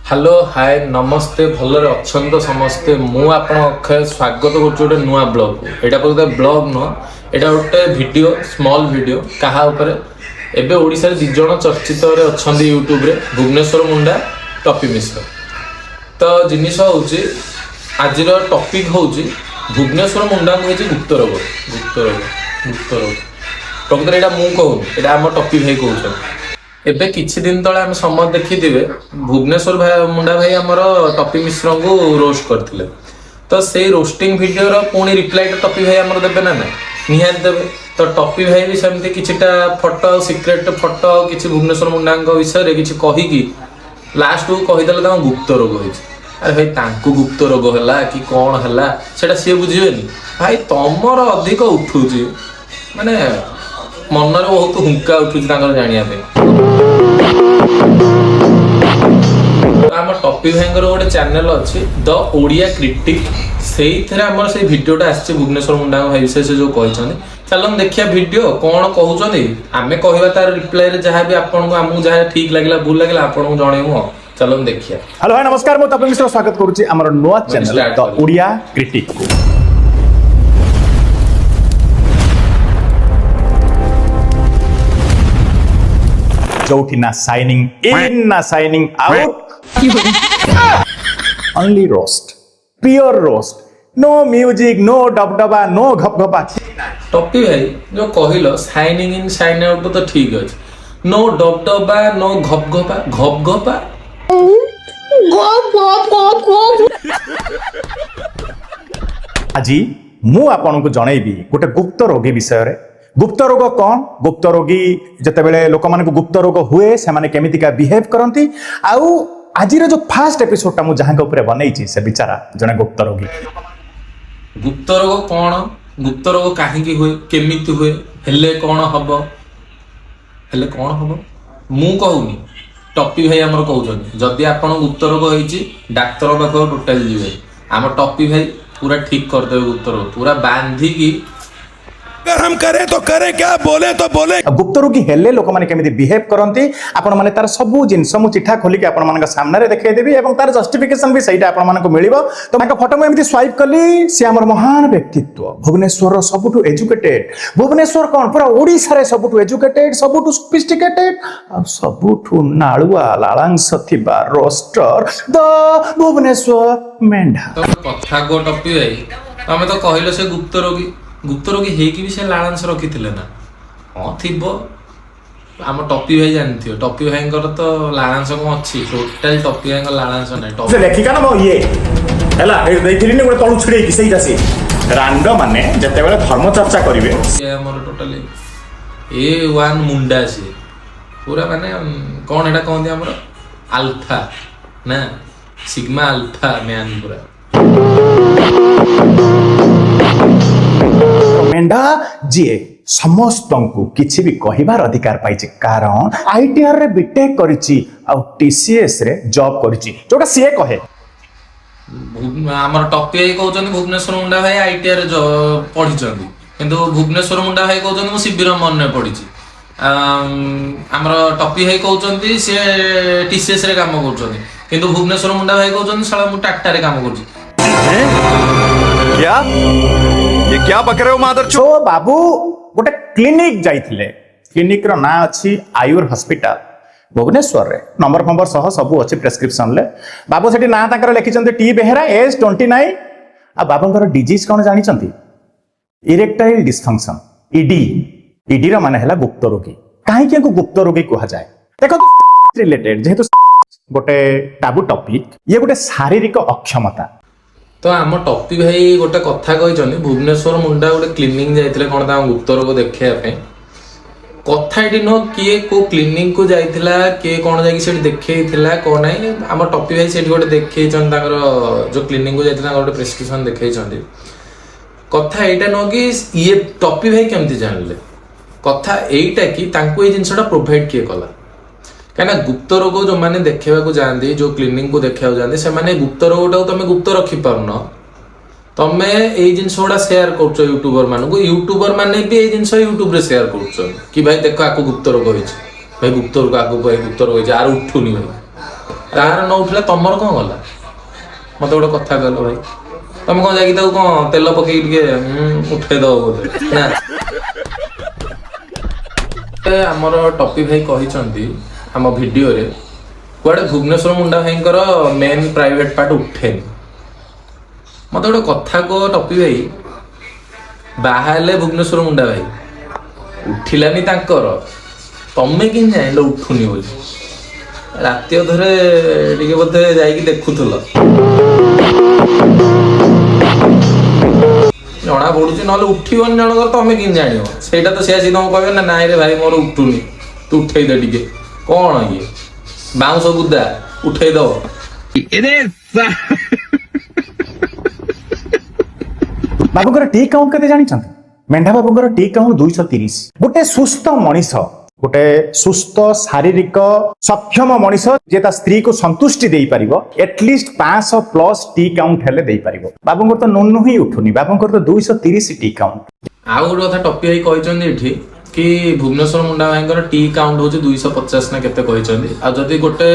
Hello hi ନମସ୍ତେ, ଭଲରେ ଅଛନ୍ତି ତ ସମସ୍ତେ? ମୁଁ ଆପଣ ଅକ୍ଷୟ ସ୍ୱାଗତ କରୁଛି ଗୋଟେ ନୂଆ ବ୍ଲଗ୍କୁ। ଏଇଟା ପ୍ରକୃତ ବ୍ଲଗ୍ ନୁହଁ, ଏଇଟା ଗୋଟେ ଭିଡ଼ିଓ, ସ୍ମଲ୍ ଭିଡ଼ିଓ। କାହା ଉପରେ? ଏବେ ଓଡ଼ିଶାରେ ଦୁଇ ଜଣ ଚର୍ଚ୍ଚିତରେ ଅଛନ୍ତି ୟୁଟ୍ୟୁବରେ, ଭୁବନେଶ୍ୱର ମୁଣ୍ଡା, ଟପି ମିଶ୍ର। ତ ଜିନିଷ ହେଉଛି, ଆଜିର ଟପିକ୍ ହେଉଛି ଭୁବନେଶ୍ୱର ମୁଣ୍ଡାଙ୍କୁ ହେଇଛି ଗୁପ୍ତ ରୋଗ। ଗୁପ୍ତ ରୋଗ, ଗୁପ୍ତ ରୋଗ। ପ୍ରକୃତରେ ଏଇଟା ମୁଁ କହୁନି, ଏଇଟା ଆମ ଟପି ଭାଇ କହୁଛନ୍ତି। ଏବେ କିଛି ଦିନ ତଳେ ଆମେ ସମସ୍ତେ ଦେଖିଥିବେ, ଭୁବନେଶ୍ୱର ଭାଇ, ମୁଣ୍ଡା ଭାଇ ଆମର ଟପି ମିଶ୍ରଙ୍କୁ ରୋଷ୍ଟ କରିଥିଲେ। ତ ସେଇ ରୋଷ୍ଟିଂ ଭିଡ଼ିଓର ପୁଣି ରିପ୍ଲାଇଟା ଟପି ଭାଇ ଆମର ଦେବେ ନା ନାଇଁ? ନିହାତି ଦେବେ। ତ ଟପି ଭାଇ ବି ସେମିତି କିଛିଟା ଫଟୋ ଆଉ ସିକ୍ରେଟ ଫଟୋ ଆଉ କିଛି ଭୁବନେଶ୍ୱର ମୁଣ୍ଡାଙ୍କ ବିଷୟରେ କିଛି କହିକି ଲାଷ୍ଟକୁ କହିଦେଲେ ତାଙ୍କ ଗୁପ୍ତ ରୋଗ ହେଇଛି। ଆରେ ଭାଇ, ତାଙ୍କୁ ଗୁପ୍ତ ରୋଗ ହେଲା କି କ'ଣ ହେଲା ସେଇଟା ସିଏ ବୁଝିବେନି। ଭାଇ, ତମର ଅଧିକ ଉଠୁଛି, ମାନେ ମନରେ ବହୁତ ହୁଙ୍କା ଉଠୁଛି ତାଙ୍କର ଜାଣିବା ପାଇଁ। ତ ଆମ ଟପି ଭାଇଙ୍କର ଗୋଟେ ଚ୍ୟାନେଲ ଅଛି, ଦ ଓଡ଼ିଆ କ୍ରିଟିକ୍, ସେଇଥିରେ ଆମର ସେଇ ଭିଡ଼ିଓଟା ଆସିଛି ଭୁବନେଶ୍ୱର ମୁଣ୍ଡାଙ୍କ ଭାଇ ବିଷୟରେ ସେ ଯୋଉ କହିଛନ୍ତି। ଚାଲନ୍ତୁ ଦେଖିବା ଭିଡ଼ିଓ କ'ଣ କହୁଛନ୍ତି। ଆମେ କହିବା ତାର ରିପ୍ଲାଏରେ ଯାହା ବି ଆପଣଙ୍କୁ, ଆମକୁ ଯାହା ଠିକ୍ ଲାଗିଲା, ଭୁଲ ଲାଗିଲା, ଆପଣଙ୍କୁ ଜଣେଇବୁ। ଆଉ ଚାଲନ୍ତୁ ଦେଖିବା। ହ୍ୟାଲୋ ଭାଇ, ନମସ୍କାର। ମୁଁ ତପନ ମିଶ୍ର ସ୍ୱାଗତ କରୁଛି ଆମର ନୂଆ ଚ୍ୟାନେଲ start ଦ କରିବି। ଓଡ଼ିଆ କ୍ରିଟିକକୁ। ଯୋଉଠି ନା ସାଇନିଂ ଇନ୍ ନା signing out, only roast, pure roast, no music, no ଡବଡବା, no ଘପଘପା। ଟପି ଭାଇ, ଯୋଉ କହିଲ ସାଇନିଂ ଇନ୍ ସାଇନ୍ ଆଉଟ୍ ତ ଠିକ୍ ଅଛି, ନୋ ଡବଡବା, ନୋ ଘପଘପା, ଘପଘପା। ଆଜି ମୁଁ ଆପଣଙ୍କୁ ଜଣେଇବି ଗୋଟେ ଗୁପ୍ତ ରୋଗୀ ବିଷୟରେ। ଗୁପ୍ତ ରୋଗ କ'ଣ, ଗୁପ୍ତ ରୋଗୀ ଯେତେବେଳେ ଲୋକମାନଙ୍କୁ ଗୁପ୍ତ ରୋଗ ହୁଏ ସେମାନେ କେମିତିକା ବିହେଭ୍ କରନ୍ତି। ଆଉ ଆଜିର ଯୋଉ ଫାଷ୍ଟ ଏପିସୋଡଟା ମୁଁ ଯାହାଙ୍କ ଉପରେ ବନେଇଛି, ସେ ବିଚାରା ଜଣେ ଗୁପ୍ତ ରୋଗୀ। ଗୁପ୍ତ ରୋଗ କ'ଣ, ଗୁପ୍ତ ରୋଗ କାହିଁକି ହୁଏ, କେମିତି ହୁଏ, ହେଲେ କ'ଣ ହବ, ହେଲେ କ'ଣ ହବ, ମୁଁ କହୁନି, ଟପି ଭାଇ ଆମର କହୁଛନ୍ତି। ଯଦି ଆପଣ ଗୁପ୍ତ ରୋଗ ହେଇଛି, ଡାକ୍ତର ପାଖକୁ ଟୋଟାଲି ଯିବେ, ଆମ ଟପି ଭାଇ ପୁରା ଠିକ କରିଦେବେ। ଗୁପ୍ତ ରୋଗ ପୁରା ବାନ୍ଧିକି अगर हम करें तो करें क्या, बोले तो बोले ଆଉ ଗୁପ୍ତ ରୋଗୀ ହେଲେ ଲୋକମାନେ କେମିତି ବିହେଭ୍ କରନ୍ତି, ଆପଣମାନେ ତାର ସବୁ ଜିନିଷ ମୁଁ ଚିଠା ଖୋଲିକି ଆପଣମାନଙ୍କ ସାମ୍ନାରେ ଦେଖେଇଦେବି ଏବଂ ତାର ଜଷ୍ଟିଫିକେସନ ବି ସେଇଟା ଆପଣମାନଙ୍କୁ ମିଳିବ। ତ ତାଙ୍କ ଫଟୋ ମୁଁ ଏମିତି ସ୍ୱାଇପ୍ କଲି। ସେ ଆମର ମହାନ ବ୍ୟକ୍ତିତ୍ୱ, ଭୁବନେଶ୍ୱରର ସବୁଠୁ ଏଜୁକେଟେଡ୍, ଭୁବନେଶ୍ୱର କ'ଣ ପୁରା ଓଡ଼ିଶାରେ ସବୁଠୁ ଏଜୁକେଟେଡ୍, ସବୁଠୁ ସଫିଷ୍ଟିକେଟେଡ୍ ଆଉ ସବୁଠୁ ନାଳୁଆ ଲାଳାଂଶ ଥିବା ରୋଷ୍ଟର ଦ ଭୁବନେଶ୍ୱର ମେଣ୍ଢା। ତ ଗୋଟେ କଥା କୁହ ଟପି ଭାଇ, ତମେ ତ କହିଲ ସେ ଗୁପ୍ତ ରୋଗୀ, ଗୁପ୍ତ ରୋଗୀ ହେଇକି ବି ସେ ଲାଳାଂଶ ରଖିଥିଲେ ନା? ହଁ, ଥିବ, ଆମ ଟପି ଭାଇ ଜାଣିଥିବ। ଟପି ଭାଇଙ୍କର ତ ଲାଳାଂଶ କଣ ଅଛି? ଟୋଟାଲି ଟପି ଭାଇଙ୍କ ଲାଳାଂଶ ନାହିଁ। ସେ ଲେଖିକା ନା ମୋ ଇଏ ହେଲା, ଏଇ ଦେଇଥିଲିନି ଗୋଟେ ତଳୁ ଛିଡେଇକି, ସେଇଟା ସେ ରାଣ୍ଡ ମାନେ ଯେତେବେଳେ ଧର୍ମ ଚର୍ଚ୍ଚା କରିବେ। ସିଏ ଆମର ଟୋଟାଲି ଏ ୱାନ୍ ମୁଣ୍ଡା। ସିଏ ପୁରା ମାନେ କଣ ଏଇଟା କହନ୍ତି ଆମର, ଆଲଫା ନା ସିଗ୍ମା ଆଲଫା ମ୍ୟାନ୍ ପୁରା। ମେଣ୍ଢା ଯିଏ ସମସ୍ତଙ୍କୁ କିଛି ବି କହିବାର ଅଧିକାର ପାଇଛି, କାରଣ ଆଇଟିଆର ରେ ବିଟେକ୍ କରିଛି ଆଉ ଟିସିଏସ୍ ରେ ଜବ୍ କରିଛି, ଯୋଉଟା ସିଏ କହେ। ଆମର ଟପି ଭାଇ କହୁଛନ୍ତି ଭୁବନେଶ୍ୱର ମୁଣ୍ଡା ଭାଇ ଆଇଟିଆର ପଢିଛନ୍ତି, କିନ୍ତୁ ଭୁବନେଶ୍ୱର ମୁଣ୍ଡା ଭାଇ କହୁଛନ୍ତି ମୁଁ ସିବି ରମନରେ ପଢିଛି। ଆମର ଟପି ଭାଇ କହୁଛନ୍ତି ସିଏ ଟିସିଏସ୍ ରେ କାମ କରୁଛନ୍ତି, କିନ୍ତୁ ଭୁବନେଶ୍ୱର ମୁଣ୍ଡା ଭାଇ କହୁଛନ୍ତି ଶଳା ମୁଁ ଟାଟାରେ କାମ କରୁଛି। क्या ये क्या बक रहे हो मादर ସୋ ବାବୁ ଗୋଟେ କ୍ଲିନିକ ଯାଇଥିଲେ। କ୍ଲିନିକର ନାଁ ଅଛି ଆୟୁର ହସ୍ପିଟାଲ, ଭୁବନେଶ୍ୱରରେ। ନମ୍ବର ଫମ୍ବର ସହ ସବୁ ଅଛି ପ୍ରେସକ୍ରିପସନରେ। ବାବୁ ସେଠି ନାଁ ତାଙ୍କର ଲେଖିଛନ୍ତି ଟି ବେହେରା, ଏଜ୍ 29। ଆଉ ବାବୁଙ୍କର ଡିଜିଜ୍ କ'ଣ ଜାଣିଛନ୍ତି? Erectile dysfunction, ED. ଇଡିର ମାନେ ହେଲା ଗୁପ୍ତ ରୋଗୀ। କାହିଁକି ୟାଙ୍କୁ ଗୁପ୍ତ ରୋଗୀ କୁହାଯାଏ? ଦେଖନ୍ତୁ, ରିଲେଟେଡ୍ ଯେହେତୁ ଗୋଟେ ଟାବୁ ଟପିକ, ଇଏ ଗୋଟେ ଶାରୀରିକ ଅକ୍ଷମତା। ତ ଆମ ଟପି ଭାଇ ଗୋଟେ କଥା କହିଛନ୍ତି, ଭୁବନେଶ୍ୱର ମୁଣ୍ଡା ଗୋଟେ କ୍ଲିନିକ ଯାଇଥିଲେ କଣ ତାଙ୍କ ଗୁପ୍ତ ରୋଗ ଦେଖେଇବା ପାଇଁ। କଥା ଏଠି ନୁହଁ କିଏ କୋଉ କ୍ଲିନିକ କୁ ଯାଇଥିଲା, କିଏ କଣ ଯାଇକି ସେଠି ଦେଖେଇଥିଲା କଣ ନାହିଁ। ଆମ ଟପି ଭାଇ ସେଠି ଗୋଟେ ଦେଖେଇଛନ୍ତି, ତାଙ୍କର ଯୋଉ କ୍ଲିନିକ କୁ ଯାଇଥିଲେ ତାଙ୍କର ଗୋଟେ ପ୍ରେସକ୍ରିପସନ ଦେଖେଇଛନ୍ତି। କଥା ଏଇଟା ନୁହଁ କି ଇଏ ଟପି ଭାଇ କେମିତି ଜାଣିଲେ। କଥା ଏଇଟା କି ତାଙ୍କୁ ଏଇ ଜିନିଷଟା ପ୍ରୋଭାଇଡ କିଏ କଲା? କାହିଁକିନା ଗୁପ୍ତ ରୋଗ ଯୋଉମାନେ ଦେଖେଇବାକୁ ଯାଆନ୍ତି, ଯୋଉ କ୍ଲିନିକ କୁ ଦେଖିବାକୁ ଯାଆନ୍ତି, ସେମାନେ ଗୁପ୍ତ ରୋଗଟାକୁ ତମେ ଗୁପ୍ତ ରଖିପାରୁନ। ତମେ ଏଇ ଜିନିଷ ଗୁଡା ସେୟାର କରୁଛ ୟୁଟ୍ୟୁବର ମାନଙ୍କୁ। ୟୁଟ୍ୟୁବର ମାନେ ବି ଏଇ ଜିନିଷ ୟୁଟ୍ୟୁବରେ ସେୟାର କରୁଛନ୍ତି କି ଭାଇ ଦେଖ, ଆକୁ ଗୁପ୍ତ ରୋଗ ହେଇଛି, ଭାଇ ଗୁପ୍ତ ରୋଗ, ଆଗକୁ ଭାଇ ଗୁପ୍ତ ରୋଗ ହେଇଛି, ଆର ଉଠୁନି ଭାଇ। ତାର ନ ଉଠିଲା ତମର କଣ ଗଲା? ମତେ ଗୋଟେ କଥା କହିଲ ଭାଇ, ତମେ କଣ ଯାଇକି ତାକୁ କଣ ତେଲ ପକେଇକି ଟିକେ ଉଠେଇ ଦବ ବୋଧେ ନା? ଏ ଆମର ଟପି ଭାଇ କହିଛନ୍ତି ଆମ ଭିଡିଓରେ କୁଆଡେ ଭୁବନେଶ୍ୱର ମୁଣ୍ଡା ଭାଇଙ୍କର ମେନ୍ ପ୍ରାଇଭେଟ ପାର୍ଟ ଉଠେନି। ମତେ ଗୋଟେ କଥା କୁହ ଟପି ଭାଇ, ବାହା ହେଲେ ଭୁବନେଶ୍ୱର ମୁଣ୍ଡା ଭାଇ ଉଠିଲାନି ତାଙ୍କର, ତମେ କେମିତି ଜାଣିଲ ଉଠୁନି ବୋଲି? ରାତି ଅଧରେ ଟିକେ ବୋଧେ ଯାଇକି ଦେଖୁଥିଲ, ଜଣା ପଡୁଛି। ନହେଲେ ଉଠିବନି ଜଣଙ୍କର, ତମେ କେମିତି ଜାଣିବ? ସେଇଟା ତ ସେ ଆସିକି ତମକୁ କହିବେ ନା, ନାଇଁ ରେ ଭାଇ ମୋର ଉଠୁନି, ତୁ ଉଠେଇ ଦେ ଟିକେ। କଣ ଇଏ ବାଉଁଶ ବୁଦା ଉଠେଇ ଦବ? ବାବୁଙ୍କର ଟି କାଉଣ୍ଟ କେତେ ଜାଣିଛନ୍ତି? ମେଣ୍ଢା ବାବୁଙ୍କର ଟି କାଉଣ୍ଟ 230। ଗୋଟେ ସୁସ୍ଥ ମଣିଷ, ଗୋଟେ ସୁସ୍ଥ ଶାରୀରିକ ସକ୍ଷମ ମଣିଷ ଯିଏ ତା ସ୍ତ୍ରୀକୁ ସନ୍ତୁଷ୍ଟି ଦେଇପାରିବ, ଏଟଲିଷ୍ଟ 500 ପ୍ଲସ୍ ଟି କାଉଣ୍ଟ ହେଲେ ଦେଇପାରିବ। ବାବୁଙ୍କର ତ ନୁନୁ ହିଁ ଉଠୁନି, ବାବୁଙ୍କର ତ 230 ଟି କାଉଣ୍ଟ। ଆଉ ଗୋଟେ କଥା ଟପି ଭାଇ କହିଛନ୍ତି ଏଠି କି ଭୁବନେଶ୍ୱର ମୁଣ୍ଡା ଭାଇଙ୍କର ଟି କାଉଣ୍ଟ ହଉଛି 250 ନା କେତେ କହିଛନ୍ତି। ଆଉ ଯଦି ଗୋଟେ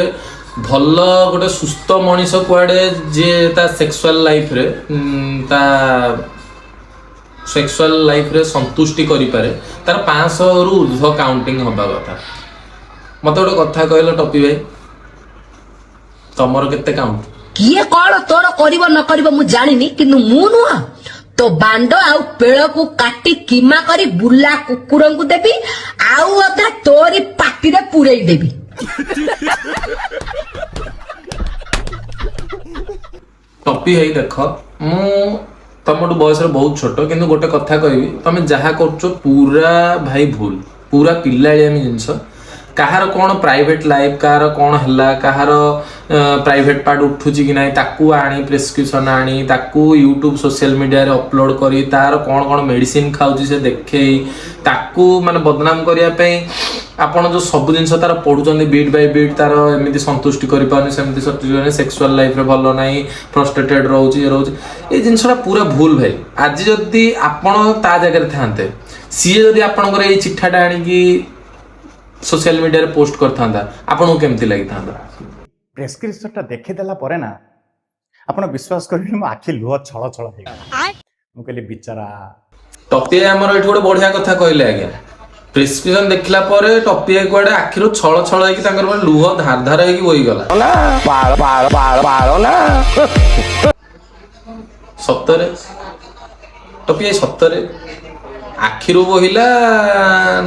ଭଲ ଗୋଟେ ସୁସ୍ଥ ମଣିଷ କୁଆଡେ ଯିଏ ତା ସେକ୍ସୁଆଲ ଲାଇଫରେ ତା ସେକ୍ସୁଆଲ ଲାଇଫରେ ସନ୍ତୁଷ୍ଟି କରିପାରେ, ତାର 500ରୁ ଉର୍ଦ୍ଧ୍ୱ କାଉଣ୍ଟିଂ ହବା କଥା। ମତେ ଗୋଟେ କଥା କହିଲ ଟପି ଭାଇ, ତମର କେତେ କାଉଣ୍ଟ? କିଏ କଣ ତୋର କରିବ ନ କରିବ ମୁଁ ଜାଣିନି, କିନ୍ତୁ ମୁଁ ନୁହଁ ତୋ ବାଣ୍ଡ ଆଉ ପେଳକୁ କାଟି କିମା କରି ବୁଲା କୁକୁରଙ୍କୁ ଦେବି, ଆଉ ଅଧା ତୋରି ପାଟିରେ ପୁରେଇ ଦେବି। ଟପି ଭାଇ ଦେଖ, ମୁଁ ତମଠୁ ବୟସରେ ବହୁତ ଛୋଟ, କିନ୍ତୁ ଗୋଟେ କଥା କହିବି, ତମେ ଯାହା କରୁଛ ପୁରା ଭାଇ ଭୁଲ, ପୁରା ପିଲାଳିଆମି ଜିନିଷ। କାହାର କ'ଣ ପ୍ରାଇଭେଟ ଲାଇଫ, କାହାର କ'ଣ ହେଲା, କାହାର ପ୍ରାଇଭେଟ ପାର୍ଟ ଉଠୁଛି କି ନାହିଁ, ତାକୁ ଆଣି ପ୍ରେସକ୍ରିପସନ ଆଣି ତାକୁ ୟୁଟ୍ୟୁବ ସୋସିଆଲ ମିଡ଼ିଆରେ ଅପଲୋଡ କରି ତାର କ'ଣ କ'ଣ ମେଡିସିନ ଖାଉଛି ସେ ଦେଖେଇ ତାକୁ ମାନେ ବଦନାମ କରିବା ପାଇଁ ଆପଣ ଯୋଉ ସବୁ ଜିନିଷ ତାର ପଢୁଛନ୍ତି ବିଟ୍ ବାଇ ବିଟ୍, ତାର ଏମିତି ସନ୍ତୁଷ୍ଟି କରିପାରୁନି, ସେମିତି ସନ୍ତୁଷ୍ଟି କରିପାରୁନି, ସେକ୍ସୁଆଲ ଲାଇଫରେ ଭଲ ନାହିଁ, ଫ୍ରଷ୍ଟ୍ରେଟେଡ ରହୁଛି, ଇଏ ରହୁଛି, ଏଇ ଜିନିଷଟା ପୁରା ଭୁଲ ଭାଇ। ଆଜି ଯଦି ଆପଣ ତା ଜାଗାରେ ଥାନ୍ତେ, ସିଏ ଯଦି ଆପଣଙ୍କର ଏଇ ଚିଠାଟା ଆଣିକି ସୋସିଆଲ ମିଡ଼ିଆରେ ପୋଷ୍ଟ କରିଥାନ୍ତା, ଆପଣଙ୍କୁ କେମିତି ଲାଗିଥାନ୍ତା? ପ୍ରେସକ୍ରିପସନଟା ଦେଖିଦେଲା ପରେ ନା, ଆପଣ ବିଶ୍ୱାସ କରିବେନି, ମୋ ଆଖି ଲୁହ ଛଳ ଛଳ ହେଇଗଲା। ମୁଁ କହିଲି ବିଚାରା। ଟପି ଭାଇ ଆମର ଏଠି ଗୋଟେ ବଢିଆ କଥା କହିଲେ ଆଜ୍ଞା। ପ୍ରେସକ୍ରିପସନ ଦେଖିଲା ପରେ ଟପି ଭାଇ କୁଆଡେ ଆଖିରୁ ଛଳ ଛଳ ହେଇକି ତାଙ୍କର ମାନେ ଲୁହ ଧାର ଧାର ହେଇକି ବୋହିଗଲା। ସତରେ ଟପି ଭାଇ, ସତରେ ଆଖିରୁ ବୋହିଲା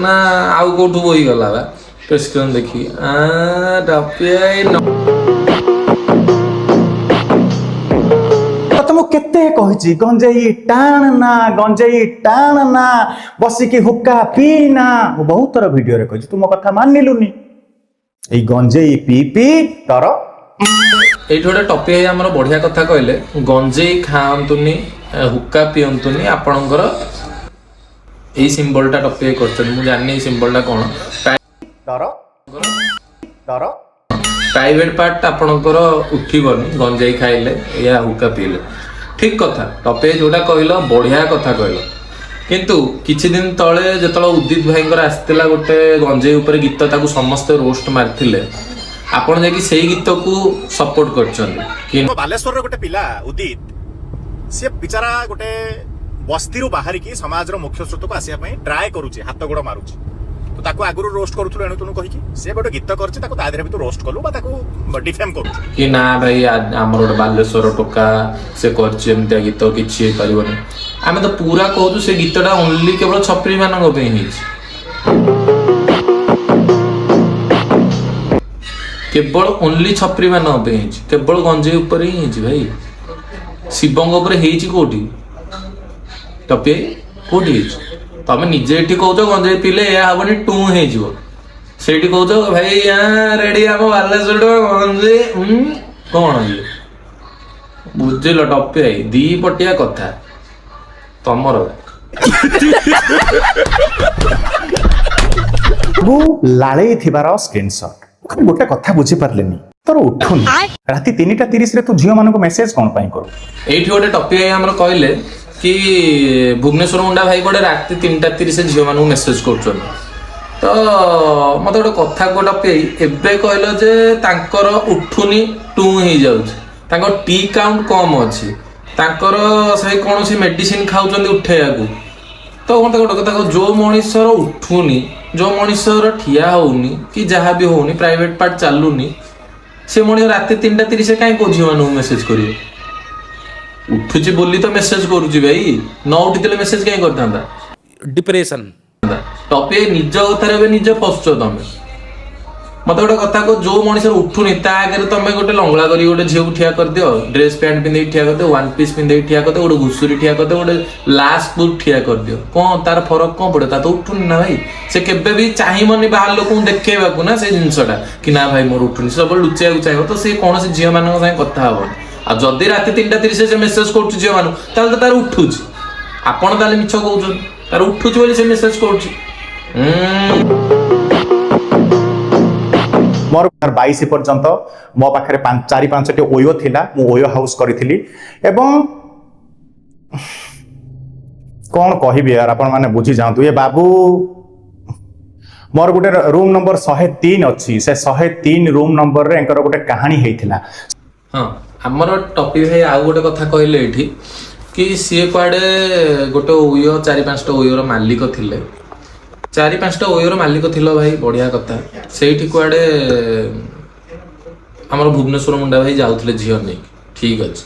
ନା ଆଉ କୋଉଠୁ ବୋହିଗଲା ବା ପ୍ରେସକ୍ରିପସନ ଦେଖିକି? ଟପି ଭାଇ ତତେ ମୁଁ କେତେ କହିଛି ଗଞ୍ଜେଇ ଟାଣ ନା, ଗଞ୍ଜେଇ ଟାଣ ନା, ବସିକି ହୁକ୍କା ପିଇ ନା। ମୁଁ ବହୁତ ଥର ଭିଡିଓରେ କହିଛି, ତୁ ମୋ କଥା ମାନିଲୁନି। ଏଇ ଗଞ୍ଜେଇ ପିଇ ପିଇ ତୋର ଏଇଠି ଗୋଟେ ଟପି ଭାଇ ଆମର ବଢିଆ କଥା କହିଲେ, ଗଞ୍ଜେଇ ଖାଆନ୍ତୁନି, ହୁକ୍କା ପିଅନ୍ତୁନି। ଆପଣଙ୍କର ଏଇ ସିମ୍ବଲଟା ଟପି ଭାଇ କରିଛନ୍ତି, ମୁଁ ଜାଣିନି ଏଇ ସିମ୍ବଲଟା କଣ। ତୋର ତୋର ପ୍ରାଇଭେଟ ପାର୍ଟ ଆପଣଙ୍କର ଉଠିବନି ଗଞ୍ଜେଇ ଖାଇଲେ ୟା ହୁକ୍କା ପିଇଲେ। ଠିକ କଥା ଟପି ଭାଇ ଯୋଉଟା କହିଲ, ବଢିଆ କଥା କହିଲ। କିନ୍ତୁ କିଛି ଦିନ ତଳେ ଯେତେବେଳେ ଉଦିତ ଭାଇଙ୍କର ଆସିଥିଲା ଗୋଟେ ଗଞ୍ଜେଇ ଉପରେ ଗୀତ, ତାକୁ ସମସ୍ତେ ରୋଷ୍ଟ ମାରିଥିଲେ, ଆପଣ ଯାଇକି ସେଇ ଗୀତକୁ ସପୋର୍ଟ କରିଛନ୍ତି କି? ବାଲେଶ୍ୱରର ଗୋଟେ ପିଲା ଉଦିତ, ସିଏ ବିଚାରା ଗୋଟେ ବସ୍ତିରୁ ବାହାରିକି ସମାଜର ମୁଖ୍ୟ ସ୍ରୋତକୁ ଆସିବା ପାଇଁ ଟ୍ରାଏ କରୁଛି, ହାତ ଗୋଡ଼ ମାରୁଛି। ତ ତାକୁ ଆଗରୁ ରୋଷ୍ଟ କରୁଥିଲୁ ଏଣୁ ତେଣୁ କହିକି, ସେ ଗୋଟେ ଗୀତ କରିଛି, ତାକୁ ତା ଦେହରେ ବି ତୁ ରୋଷ୍ଟ କଲୁ ବା ତାକୁ ଡିଫେମ୍ କରୁଛୁ। କି ନା ଭାଇ, ଆମର ଗୋଟେ ବାଲେଶ୍ୱର ଟୋକା ସେ କରିଛି ଏମିତିଆ ଗୀତ, କିଛି ହେଇପାରିବନି। ଆମେ ତ ପୁରା କହୁଛୁ ସେ ଗୀତଟା ଓନ୍ଲି କେବଳ ଛପରି ମାନଙ୍କ ପାଇଁ ହେଇଛି, କେବଳ ଓନ୍ଲି ଛପରି ମାନଙ୍କ ପାଇଁ ହେଇଛି, କେବଳ ଗଞ୍ଜେଇ ଉପରେ ହିଁ ହେଇଛି ଭାଇ। ଶିବଙ୍କ ଉପରେ ହେଇଛି କୋଉଠି ଟପି? କୋଉଠି ହେଇଛି? ତମେ ନିଜେ ଏଠି କହୁଛ ଗଞ୍ଜେଇ ପିଇଲେ ଏହା ହବନି, ଟୁ ହେଇଯିବ, ସେଇଠି କହୁଛ ଭାଇ ରେଡି ଆମ ବାଲେଶ୍ୱର ଟୋକା ଗଞ୍ଜେଇ କଣ ଇଏ ବୁଝିଲ ଟପି ଭାଇ? ଦି ପଟିଆ କଥା ତମର। ମୁଁ ଲାଳେଇ ଥିବାର ସ୍କ୍ରିନସଟ୍। ଖାଲି ଗୋଟେ କଥା ବୁଝିପାରିଲିନି, ତୋର ଉଠୁନି, ରାତି 3:30ରେ ତୁ ଝିଅ ମାନଙ୍କୁ ମେସେଜ କଣ ପାଇଁ କରୁ? ଏଇଠି ଗୋଟେ ଟପି ଭାଇ ଆମର କହିଲେ କି ଭୁବନେଶ୍ୱର ମୁଣ୍ଡା ଭାଇ କୁଆଡେ ରାତି 3:30 ଝିଅମାନଙ୍କୁ ମେସେଜ କରୁଛନ୍ତି। ତ ମତେ ଗୋଟେ କଥା କୁହ ଟପି, ଏବେ କହିଲ ଯେ ତାଙ୍କର ଉଠୁନି, ଟୁ ହେଇଯାଉଛି, ତାଙ୍କ ଟି କାଉଣ୍ଟ କମ୍ ଅଛି, ତାଙ୍କର ସେଇ କୌଣସି ମେଡିସିନ ଖାଉଛନ୍ତି ଉଠେଇବାକୁ। ତ ମତେ ଗୋଟେ କଥା କୁହ, ଯୋଉ ମଣିଷର ଉଠୁନି, ଯୋଉ ମଣିଷର ଠିଆ ହଉନି କି ଯାହା ବି ହଉନି, ପ୍ରାଇଭେଟ ପାର୍ଟ ଚାଲୁନି, ସେ ମଣିଷ ରାତି 3:30 କାହିଁ କୋଉ ଝିଅମାନଙ୍କୁ ମେସେଜ କରିବ? ଉଠୁଛି ବୋଲି ତ ମେସେଜ କରୁଛି ଭାଇ, ନ ଉଠିଥିଲେ ମେସେଜ କାହିଁ କରିଥାନ୍ତା? डिप्रेशन। ଟପି, ନିଜ କଥାରେ ଏବେ ନିଜେ ଫସୁଛ ତମେ। ମତେ ଗୋଟେ କଥା କୁହ, ଯୋଉ ମଣିଷର ଉଠୁନି ତା ଆଗରେ ତମେ ଗୋଟେ ଲଙ୍ଗଳା କରି ଗୋଟେ ଝିଅକୁ ଠିଆ କରିଦିଅ, ଡ୍ରେସ ପ୍ୟାଣ୍ଟ ପିନ୍ଧେଇକି ଠିଆ କରିଦିଅ, ୱାନ୍ ପିସ୍ ପିନ୍ଧେଇକି ଠିଆ କରିଦିଅ, ଗୋଟେ ଘୁଷୁରୀ ଠିଆ କରିଦିଅ, ଗୋଟେ ଲାଷ୍ଟ ବୁକ୍ ଠିଆ କରିଦିଅ, କଣ ତାର ଫରକ କଣ ପଡିବ? ତା ତ ଉଠୁନି ନା ଭାଇ। ସେ କେବେ ବି ଚାହିଁବନି ବାହାର ଲୋକଙ୍କୁ ଦେଖେଇବାକୁ ନା ସେ ଜିନିଷଟା କି ନା ଭାଇ ମୋର ଉଠୁନି। ସେ ସବୁବେଳେ ଲୁଚେଇବାକୁ ଚାହିଁବ। ତ ସେ କୌଣସି ଝିଅ ମାନଙ୍କ ସାଙ୍ଗେ କଥା ହବନି। ଆଉ ଯଦି ରାତି 3:30 ସେ ମେସେଜ କରୁଛି ଝିଅ ମାନଙ୍କୁ, ତାହେଲେ ତ ତାର ଉଠୁଛି। ଆପଣ ତାହେଲେ ମିଛ କହୁଛନ୍ତି, ତାର ଉଠୁଛି ବୋଲି ସେ ମେସେଜ କରୁଛି। ମୋର 22 ପର୍ଯ୍ୟନ୍ତ ମୋ ପାଖରେ ଚାରି ପାଞ୍ଚଟି ଓୟୋ ଥିଲା। ମୁଁ ଓୟୋ ହାଉସ୍ କରିଥିଲି ଏବଂ କ'ଣ କହିବି ୟାର, ଆପଣମାନେ ବୁଝି ଯାଆନ୍ତୁ। ଏ ବାବୁ, ମୋର ଗୋଟେ ରୁମ୍ ନମ୍ବର 103 ଅଛି। ସେ 103 ରୁମ୍ ନମ୍ବରରେ ଏଙ୍କର ଗୋଟେ କାହାଣୀ ହେଇଥିଲା। ହଁ, ଆମର ଟପି ଭାଇ ଆଉ ଗୋଟେ କଥା କହିଲେ ଏଇଠି କି ସିଏ କୁଆଡେ ଗୋଟେ ଓୟୋ, ଚାରି ପାଞ୍ଚଟା ଓୟୋର ମାଲିକ ଥିଲେ। ଚାରି ପାଞ୍ଚଟା ଓୟୋର ମାଲିକ ଥିଲ ଭାଇ, ବଢିଆ କଥା। ସେଇଠି କୁଆଡେ ଆମର ଭୁବନେଶ୍ୱର ମୁଣ୍ଡା ଭାଇ ଯାଉଥିଲେ ଝିଅ ନେଇକି। ଠିକ ଅଛି,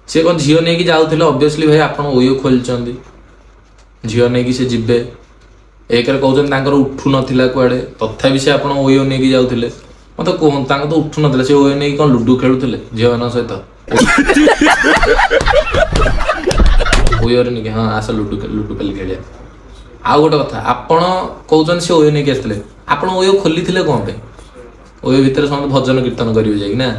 ସିଏ କଣ ଝିଅ ନେଇକି ଯାଉଥିଲେ? ଅବଭିୟସଲି ଭାଇ, ଆପଣ ଓୟୋ ଖୋଲିଛନ୍ତି, ଝିଅ ନେଇକି ସେ ଯିବେ। ଏକରେ କହୁଛନ୍ତି ତାଙ୍କର ଉଠୁ ନଥିଲା କୁଆଡେ, ତଥାପି ସେ ଆପଣ ଓୟୋ ନେଇକି ଯାଉଥିଲେ। ମତେ କୁହନ୍ତୁ, ତାଙ୍କ ତ ଉଠୁ ନଥିଲା, ସେ ଓୟୋ ନେଇକି କଣ ଲୁଡୁ ଖେଳୁଥିଲେ ଝିଅମାନଙ୍କ ସହିତ? ଓୟୋରେ ନେଇକି, ହଁ ଆସ ଲୁଡୁ ଲୁଡୁ ପାଲି ଖେଳିବା। ଆଉ ଗୋଟେ କଥା, ଆପଣ କହୁଛନ୍ତି ସେ ଓୟୋ ନେଇକି ଆସିଥିଲେ, ଆପଣ ଓୟୋ ଖୋଲିଥିଲେ କଣ ପାଇଁ? ଓୟୋ ଭିତରେ ସମସ୍ତେ ଭଜନ କୀର୍ତ୍ତନ କରିବେ ଯାଇକି ନା?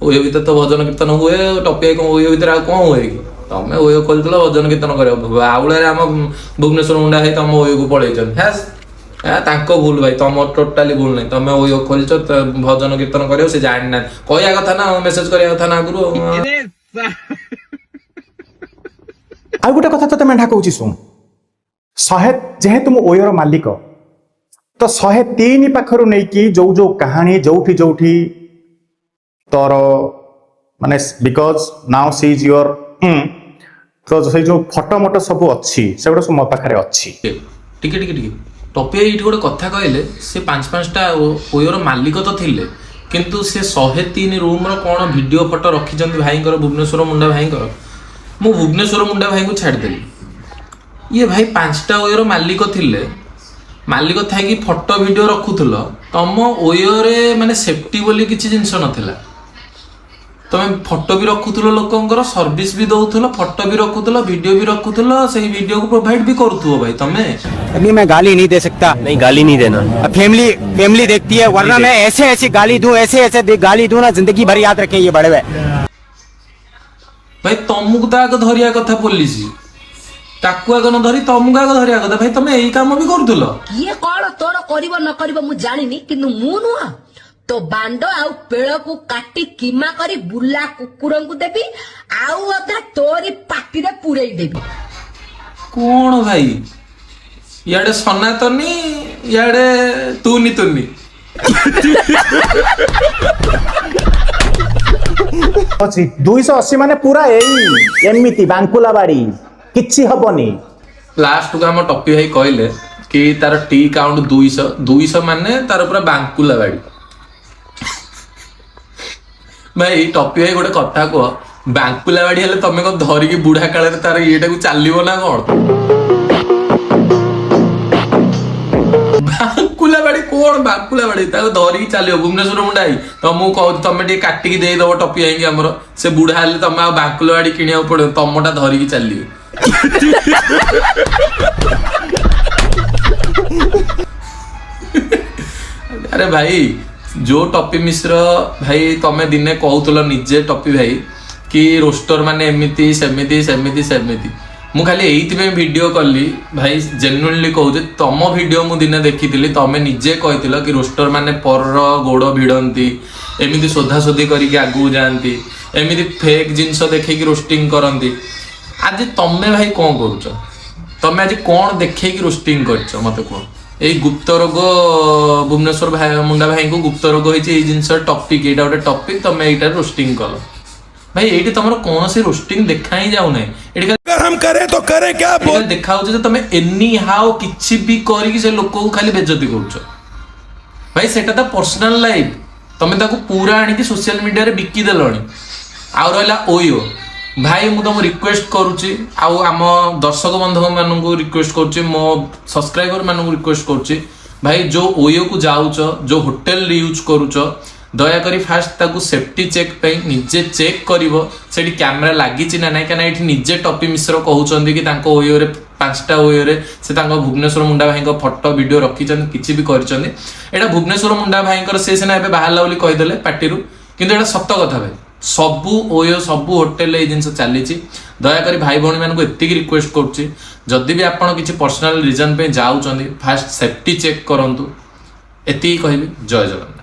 ଓୟୋ ଭିତରେ ତ ଭଜନ କୀର୍ତ୍ତନ ହୁଏ। ଟପି କଣ ଓୟୋ ଭିତରେ ଆଉ କଣ ହୁଏ କି? ତମେ ଓୟୋ ଖୋଲିଥିଲ ଭଜନ କୀର୍ତ୍ତନ କରିବ, ଆଉଳାରେ ଆମ ଭୁବନେଶ୍ୱର ମୁଣ୍ଡା ହେଇ ତମ ଓୟୋକୁ ପଳେଇଛନ୍ତି। ହ୍ୟାସ୍, ତାଙ୍କ ଭୁଲ ଭାଇ, ତମର ଟୋଟାଲି ଭୁଲ ନାହିଁ। ତମେ ଓୟୋ ଖୋଲିଛ ଭଜନ କୀର୍ତ୍ତନ କରିବ, ସେ ଜାଣିନାହାନ୍ତି। କହିବା କଥା ନା, ମେସେଜ କରିବା କଥା ନା ଆଗରୁ। ଆଉ ଗୋଟେ କଥା ତତେ ମେଣ୍ଢା କହୁଛି ଶୁଣ। 100, ଯେହେତୁ ମୁଁ ଓୟୋର ମାଲିକ, ତ 103 ପାଖରୁ ନେଇକି ଯୋଉ ଯୋଉ କାହାଣୀ ଯୋଉଠି ଯୋଉଠି ତୋର, ମାନେ because now she is your, ତ ସେଇ ଯୋଉ ଫଟୋ ମଟୋ ସବୁ ଅଛି, ସେଗୁଡ଼ା ସବୁ ମୋ ପାଖରେ ଅଛି। ଟିକେ ଟିକେ ଟିକେ, ଟପି ଏଇଠି ଗୋଟେ କଥା କହିଲେ, ସେ ପାଞ୍ଚ ପାଞ୍ଚଟା ଓୟୋର ମାଲିକ ତ ଥିଲେ, କିନ୍ତୁ ସେ 103 ରୁମ୍ର କ'ଣ ଭିଡ଼ିଓ ଫଟୋ ରଖିଛନ୍ତି ଭାଇଙ୍କର, ଭୁବନେଶ୍ୱର ମୁଣ୍ଡା ଭାଇଙ୍କର। ମୁଁ ଭୁବନେଶ୍ୱର ମୁଣ୍ଡା ଭାଇଙ୍କୁ ଛାଡ଼ିଦେଲି, ଇଏ ଭାଇ ପାଞ୍ଚଟା ଓୟୋର ମାଲିକ ଥିଲେ, ମାଲିକ ଥାଇକି ଫଟୋ ଭିଡ଼ିଓ ରଖୁଥିଲ। ତମ ଓୟୋରେ ମାନେ ସେଫ୍ଟି ବୋଲି କିଛି ଜିନିଷ ନଥିଲା। ତମେ ଫଟୋ ବି ରଖୁଥିଲ, ଲୋକଙ୍କର ସର୍ଭିସ ବି ଦଉଥିଲ, ଫଟୋ ବି ରଖୁଥିଲ, ଭିଡ଼ିଓ ବି ରଖୁଥିଲ, ସେଇ ଭିଡ଼ିଓକୁ ପ୍ରୋଭାଇଡ ବି କରୁଥିବ ଭାଇ ତମେ। अभी मैं गाली नहीं दे सकता। नहीं, गाली नहीं देना। फैमिली फैमिली देखती है, वरना मैं ऐसे ऐसे गाली दूं, ऐसे ऐसे गाली दूं ना, जिंदगी भर याद रखें ये बड़े हुए। ଭାଇ, ତମକୁ ତ ଆଗ ଧରିବା କଥା ପୋଲିସ, ତାକୁ ଆଗ ନ ଧରି ତମକୁ ଆଗ ଧରିବା କଥା। ଭାଇ, ତମେ ଏଇ କାମ ବି କରୁଥିଲ? କିଏ କଣ ତୋର କରିବ ନ କରିବ ମୁଁ ଜାଣିନି, କିନ୍ତୁ ମୁଁ ନୁହଁ, ତୋ ବାଣ୍ଡ ଆଉ ପେଳକୁ କାଟି କିମା କରି ବୁଲା କୁକୁରଙ୍କୁ ଦେବି, ଆଉ ଅଧା ତୋରି ପାଟିରେ ପୁରେଇ ଦେବି। କଣ ଭାଇ, ଇଆଡେ ସନାତନୀ, ଇଆଡେ ତୁନି ତୁନି। ଅଛି 280, ମାନେ ପୁରା ଏଇ ଏମିତି ବାଙ୍କୁଲା ବାଡି, କିଛି ହବନି। ଲାଷ୍ଟକୁ ଆମ ଟପି ଭାଇ କହିଲେ କି ତାର ଟି କାଉଣ୍ଟ 200, 200 ମାନେ ତାର ପୁରା ବାଙ୍କୁଲା ବାଡି। ଭାଇ, ଟପି ଭାଇ, ଗୋଟେ କଥା କୁହ, ବାଙ୍କୁଲା ବାଡି ହେଲେ ତମେ କଣ ଧରିକି ବୁଢା କାଳରେ ତାର ଇଏଟାକୁ ଚାଲିବ ନା କଣ? ବାଙ୍କୁଲା ବାଡି କଣ? ବାଙ୍କୁଲା ବାଡି ତାକୁ ଧରିକି ଚାଲିବ? ଭୁବନେଶ୍ୱର ମୁଣ୍ଡା ଭାଇ, ତ ମୁଁ କହୁଛି ତମେ ଟିକେ କାଟିକି ଦେଇଦବ ଟପି ଭାଇକି ଆମର। ସେ ବୁଢା ହେଲେ ତମେ ଆଉ ବାଙ୍କୁଲା ବାଡି କିଣିବାକୁ ପଡିବ, ତମଟା ଧରିକି ଚାଲିବେ। ଆରେ ଭାଇ, ଯୋଉ ଟପି ମିଶ୍ର ଭାଇ, ତମେ ଦିନେ କହୁଥିଲ ନିଜେ ଟପି ଭାଇ କି ରୋଷ୍ଟର ମାନେ ଏମିତି ସେମିତି ସେମିତି ସେମିତି। ମୁଁ ଖାଲି ଏଇଥିପାଇଁ ଭିଡ଼ିଓ କଲି ଭାଇ, ଜେନୁଇନଲି କହୁଛି, ତମ ଭିଡ଼ିଓ ମୁଁ ଦିନେ ଦେଖିଥିଲି, ତମେ ନିଜେ କହିଥିଲ କି ରୋଷ୍ଟର ମାନେ ପରର ଗୋଡ଼ ଭିଡ଼ନ୍ତି, ଏମିତି ଶୋଧାଶୋଧି କରିକି ଆଗକୁ ଯାଆନ୍ତି, ଏମିତି ଫେକ୍ ଜିନିଷ ଦେଖେଇକି ରୋଷ୍ଟିଂ କରନ୍ତି। ଆଜି ତମେ ଭାଇ କଣ କରୁଛ? ତମେ ଆଜି କ'ଣ ଦେଖେଇକି ରୋଷ୍ଟିଂ କରିଛ ମତେ କୁହ। ଏଇ ଗୁପ୍ତ ରୋଗ, ଭୁବନେଶ୍ୱର ଭାଇ, ମୁଣ୍ଡା ଭାଇଙ୍କୁ ଗୁପ୍ତ ରୋଗ ହେଇଛି, ଏଇ ଜିନିଷ ଟପିକ, ଏଇଟା ଗୋଟେ ଟପିକ, ତମେ ଏଇଟା ରୋଷ୍ଟିଂ କଲ। ଭାଇ, ଏଇଠି ତମର କୌଣସି ରୋଷ୍ଟିଂ ଦେଖା ହିଁ ଯାଉନାହିଁ। ଏଠି ଖାଲି अगर हम करें तो करें क्या, बोल ଏଇଟା ଦେଖା ହଉଛି ଯେ ତମେ ଏନି ହାଉ କିଛି ବି କରିକି ସେ ଲୋକକୁ ଖାଲି ବେଜତି କରୁଛ। ଭାଇ, ସେଟା ତା ପର୍ସନାଲ ଲାଇଫ, ତମେ ତାକୁ ପୁରା ଆଣିକି ସୋସିଆଲ ମିଡିଆରେ ବିକି ଦେଲଣି। ଆଉ ରହିଲା ଓୟୋ, ଭାଇ, ମୁଁ ତମକୁ ରିକ୍ୱେଷ୍ଟ କରୁଛି ଆଉ ଆମ ଦର୍ଶକ ବନ୍ଧୁ ମାନଙ୍କୁ ରିକ୍ୱେଷ୍ଟ କରୁଛି, ମୋ ସବସ୍କ୍ରାଇବର ମାନଙ୍କୁ ରିକ୍ୱେଷ୍ଟ କରୁଛି, ଭାଇ, ଯୋଉ ଓୟୋକୁ ଯାଉଛ, ଯୋଉ ହୋଟେଲ ୟୁଜ୍ କରୁଛ, ଦୟାକରି ଫାଷ୍ଟ ତାକୁ ସେଫ୍ଟି ଚେକ୍ ପାଇଁ ନିଜେ ଚେକ୍ କରିବ, ସେଠି କ୍ୟାମେରା ଲାଗିଛି ନା ନାହିଁ। କାହିଁକିନା ଏଠି ନିଜେ ଟପି ମିଶ୍ର କହୁଛନ୍ତି କି ତାଙ୍କ ଓୟୋରେ, 5ଟା ଓୟୋରେ ସେ ତାଙ୍କ ଭୁବନେଶ୍ୱର ମୁଣ୍ଡା ଭାଇଙ୍କ ଫଟୋ ଭିଡ଼ିଓ ରଖିଛନ୍ତି, କିଛି ବି କରିଛନ୍ତି। ଏଇଟା ଭୁବନେଶ୍ୱର ମୁଣ୍ଡା ଭାଇଙ୍କର, ସେ ସିନା ଏବେ ବାହାରିଲା ବୋଲି କହିଦେଲେ ପାଟିରୁ, କିନ୍ତୁ ଏଇଟା ସତ କଥା ଭାଇ। ସବୁ ଓୟୋ, ସବୁ ହୋଟେଲରେ ଏଇ ଜିନିଷ ଚାଲିଛି। ଦୟାକରି ଭାଇ ଭଉଣୀମାନଙ୍କୁ ଏତିକି ରିକ୍ୱେଷ୍ଟ କରୁଛି, ଯଦି ବି ଆପଣ କିଛି ପର୍ସନାଲ ରିଜନ ପାଇଁ ଯାଉଛନ୍ତି, ଫାଷ୍ଟ ସେଫ୍ଟି ଚେକ୍ କରନ୍ତୁ। ଏତିକି କହିବି। ଜୟ ଜଗନ୍ନାଥ।